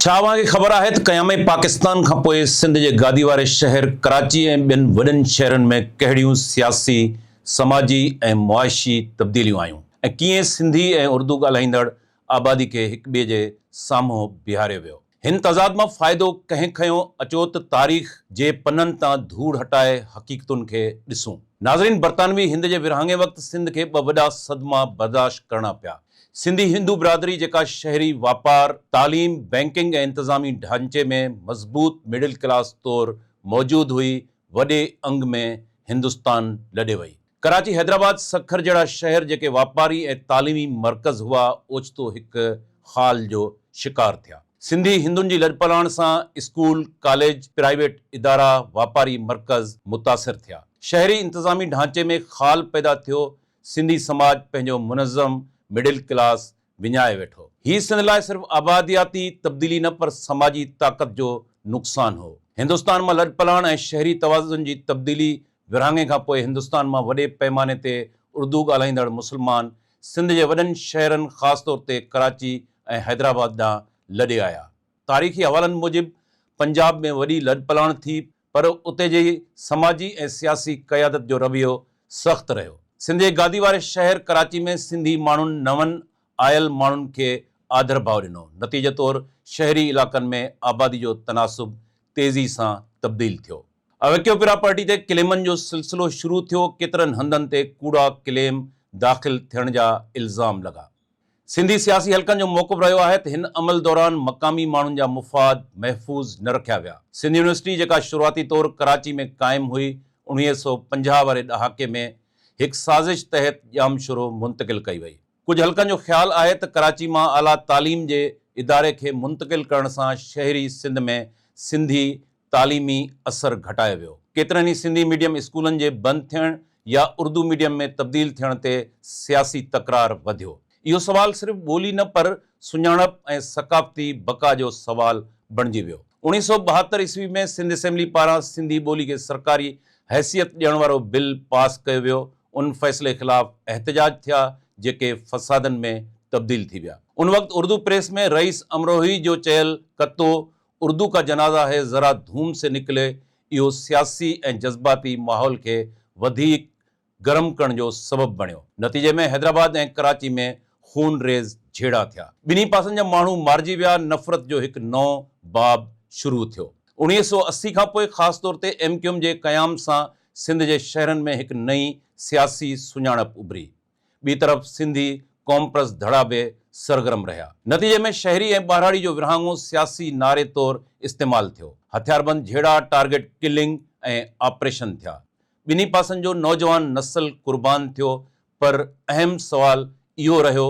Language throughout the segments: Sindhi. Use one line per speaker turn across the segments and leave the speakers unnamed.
ڇا اوهان کي خبر آهي ته قيام پاڪستان کان پوء سنڌ جي گادي واري شهر ڪراچي ۽ ٻين وڏن شهرن ۾ ڪهڙيون سياسي، سماجي ۽ معاشي تبديليون آيون ۽ ڪيئن سنڌي ۽ اردو ڳالهائيندڙ آبادي کي هڪ ٻئي جي سامهون بيهاريو ويو؟ هن تضاد مان فائدو ڪنهن کنيو؟ اچو ته تاريخ جي پنن تان ڌوڙ هٽائي حقيقتن کي ڏسون. ناظرين برطانوي هند جي ورهاڱي وقت سنڌ کي ٻه وڏا صدما برداشت ڪرڻا پيا. سنڌي هندو برادري جيڪا شهري واپار، تعليم، بئنڪنگ ۽ انتظامي ڍانچي ۾ مضبوط مڊل ڪلاس طور موجود هئي، وڏي انگ ۾ هندستان لڏي وئي. ڪراچي، حيدرآباد، سکر جهڙا شهر جيڪي واپاري ۽ تعليمي مرڪز هئا، اوچتو هڪ خال جو شڪار ٿيا. سنڌي هندن جي لڏپلاڻ سان اسڪول، ڪاليج، پرائيويٽ ادارا، واپاري مرڪز متاثر ٿيا. شهري انتظامي ڍانچي ۾ خال پيدا ٿيو، سنڌي سماج پنهنجو منظم مڊل ڪلاس وڃائي ويٺو. هي سنڌ لاء صرف آبادياتي تبديلي نه پر سماجي طاقت جو نقصان هو. هندستان مان لڏپلاڻ ۽ شهري توازن جي تبديلي ورهاڱي کان پوء هندستان مان وڏي پئماني تي اردو ڳالهائيندڙ مسلمان سنڌ جي وڏن شهرن خاص طور تي ڪراچي ۽ حيدرآباد ڏانهن لڏي آيا. تاريخي حوالن موجب پنجاب ۾ وڏي لڏپلاڻ ٿي پر اتي جي سماجي ۽ سياسي قيادت جو رويو سخت رهيو. سنڌ جي گادي واري شهر ڪراچي ۾ سنڌي ماڻهن نون آيل ماڻهن کي آڌرڀاء ڏنو، نتيجي طور شهري علائقن ۾ آبادي جو تناسب تيزي سان تبديل ٿيو. اويڪيو پراپرٽي تي ڪليمن جو سلسلو شروع ٿيو، ڪيترن هنڌن تي ڪوڙا ڪليم داخل ٿيڻ جا الزام لڳا. سنڌي سياسي حلقن جو موقف رهيو آهي ته هن عمل دوران مقامي ماڻهن جا مفاد محفوظ نه رکيا ويا. سنڌ يونيورسٽي جيڪا شروعاتي طور ڪراچي ۾ قائم هئي، 1950 واري ڏهاڪي ۾ هڪ سازش تحت ڄامشورو منتقل ڪئي وئي. ڪجهه حلقن جو خيال آهي ته ڪراچي مان اعليٰ تعليم جي اداري کي منتقل ڪرڻ سان شهري سنڌ ۾ سنڌي تعليمي اثر گهٽايو ويو. ڪيترن ئي سنڌي ميڊيم اسڪولن جي بند ٿيڻ يا اردو ميڊيم ۾ تبديل ٿيڻ تي سياسي تڪرار وڌيو. اهو سوال صرف ٻولي نه پر سڃاڻپ ۽ ثقافتي بقا جو سوال بڻجي ويو. 1972 عيسوي ۾ سنڌ اسيمبلي پاران سنڌي ٻولي کي سرڪاري حيثيت ڏيڻ وارو بل پاس ڪيو ويو. ان فيصلي خلاف احتجاج ٿيا جيڪي فسادن ۾ تبديل ٿي ويا. ان وقت اردو پريس ۾ رئيس امروهي جو چيل قطعو اردو ڪا جنازه هي ذرا ڌوم سي نڪلي اهو سياسي ۽ جذباتي ماحول کي وڌيڪ گرم ڪرڻ جو سبب بڻيو. نتيجي ۾ حيدرآباد ۽ ڪراچي ۾ خون ريز جهيڙا ٿيا. ٻنهي پاسن جا ماڻهو مارجي ويا، نفرت جو هڪ نئون باب شروع ٿيو. 1980 کان پوء خاص طور تي ايم ڪيو ايم جي قيام سان سنڌ جي شهرن ۾ هڪ نئين سياسي سڃاڻپ اڀري. ٻي طرف سنڌي قومپرست ڌڙا به سرگرم رهيا. نتيجي ۾ شهري ۽ ٻهراڙي جو ورهاڱو سياسي نعري طور استعمال ٿيو. هٿياربند جهيڙا، ٽارگيٽ ڪلنگ ۽ آپريشن ٿيا. ٻنهي پاسن جو نوجوان نسل قربان ٿيو پر اهم سوال اهو رهيو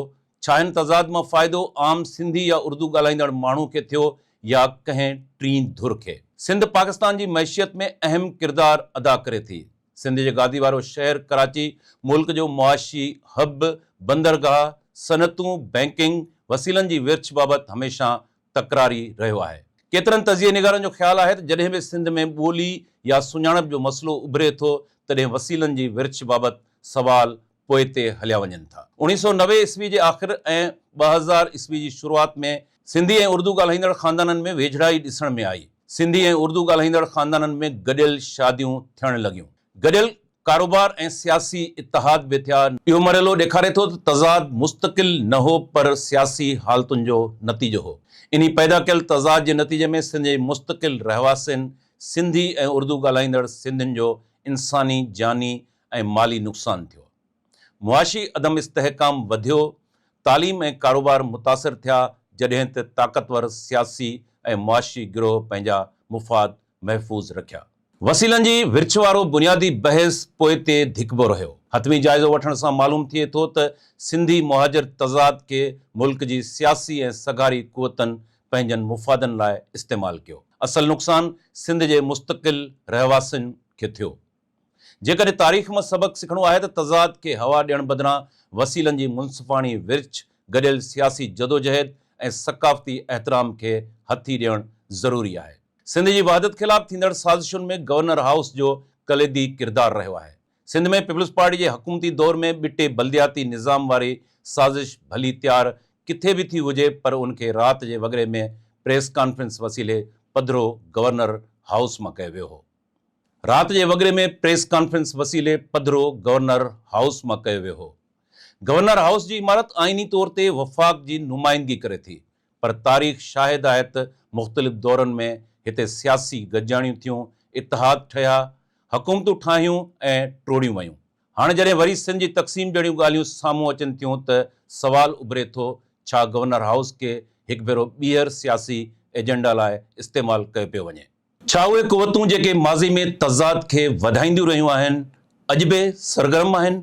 ڇا هن تضاد مان فائدو عام سنڌي يا اردو ڳالهائيندڙ ماڻهو کي ٿيو يا ڪنهن ٽين ڌر کي؟ سنڌ پاڪستان جي معيشت ۾ اهم ڪردار ادا ڪري ٿي. سنڌ جي گادي وارو شهر ڪراچي ملڪ جو معاشي حب، بندرگاهه، صنعتون، بئنڪنگ، وسيلن جي ورڇ بابت هميشه تڪراري رهيو آهي. ڪيترن تجزيي نگارن جو خيال آهي ته جڏهن به سنڌ ۾ ٻولي يا سڃاڻپ جو مسئلو اڀري ٿو تڏهن وسيلن جي ورڇ بابت سوال پوئتي هليا وڃن ٿا. 1990 عيسوي جي آخر ۽ 2000 عيسوي جي شروعات ۾ سنڌي ۽ اردو ڳالهائيندڙ خاندانن ۾ ويجهڙائي ڏسڻ ۾ آئي. سنڌي ۽ اردو ڳالهائيندڙ خاندانن ۾ گڏيل شاديون ٿيڻ لڳيون. گڏيل ڪاروبار ۽ سياسي اتحاد به ٿيا. اهو مرحلو ڏيکاري ٿو ته تضاد مستقل نه هو پر سياسي حالتن جو نتيجو هو. انهي پيدا ڪيل تضاد جي نتيجي ۾ سنڌ جي مستقل رهواسين سنڌي ۽ اردو ڳالهائيندڙ سنڌين جو انساني، جاني ۽ مالي نقصان ٿيو. معاشي عدم استحڪام وڌيو، تعليم ۽ ڪاروبار متاثر ٿيا، جڏهن ته طاقتور سياسي ۽ معاشي گروهه پنهنجا مفاد محفوظ رکيا. وسيلن جي ورڇ وارو بنيادي بحث پوئتي ڌڪبو رهيو. حتمي جائزو وٺڻ سان معلوم ٿئي ٿو ته سنڌي مهاجر تضاد کي ملڪ جي سياسي ۽ سگهاري قوتن پنهنجن مفادن لاء استعمال ڪيو. اصل نقصان سنڌ جي مستقل رهواسين کي ٿيو. جيڪڏهن تاريخ مان سبق سکڻو آهي ته تضاد کي هوا ڏيڻ بدران وسيلن جي منصفاڻي ورڇ، گڏيل سياسي جدوجهد ۽ ثقافتي احترام کي هٿي ڏيڻ ضروري آهي. سنڌ جي وحدت خلاف ٿيندڙ سازشن ۾ گورنر هائوس جو ڪليدي ڪردار رهيو آهي. سنڌ ۾ پيپلز پارٽي جي حڪومتي دور ۾ ٻٽي بلدياتي نظام واري سازش ڀلي تيار ڪٿي به ٿي هجي پر ان کي رات جي وڳري ۾ پريس ڪانفرنس وسيلي پڌرو گورنر هائوس مان ڪيو ويو هو. رات جي وڳڙي ۾ پريس ڪانفرنس وسيلي پڌرو گورنر هائوس مان ڪيو ويو هو. گورنر هائوس جي عمارت آئيني طور تي وفاق جي نمائندگي ڪري ٿي، پر تاريخ شاهد آهي ته مختلف دورن ۾ هتي سياسي گڏجاڻيون ٿيون، اتحاد ٺهيا، حڪومتون ٺاهيون ۽ ٽوڙيون ويون. هاڻي جڏهن وري سنڌ جي تقسيم جهڙيون ڳالهيون سامهون اچن ٿيون ته سوال اڀري ٿو ڇا گورنر هائوس کي هڪ ڀيرو ٻيهر سياسي ايجنڊا لاء استعمال ڪيو پيو وڃي؟ ڇا اهي قوتون جيڪي ماضي ۾ تضاد کي وڌائينديون رهيون آهن، اڄ به سرگرم آهن؟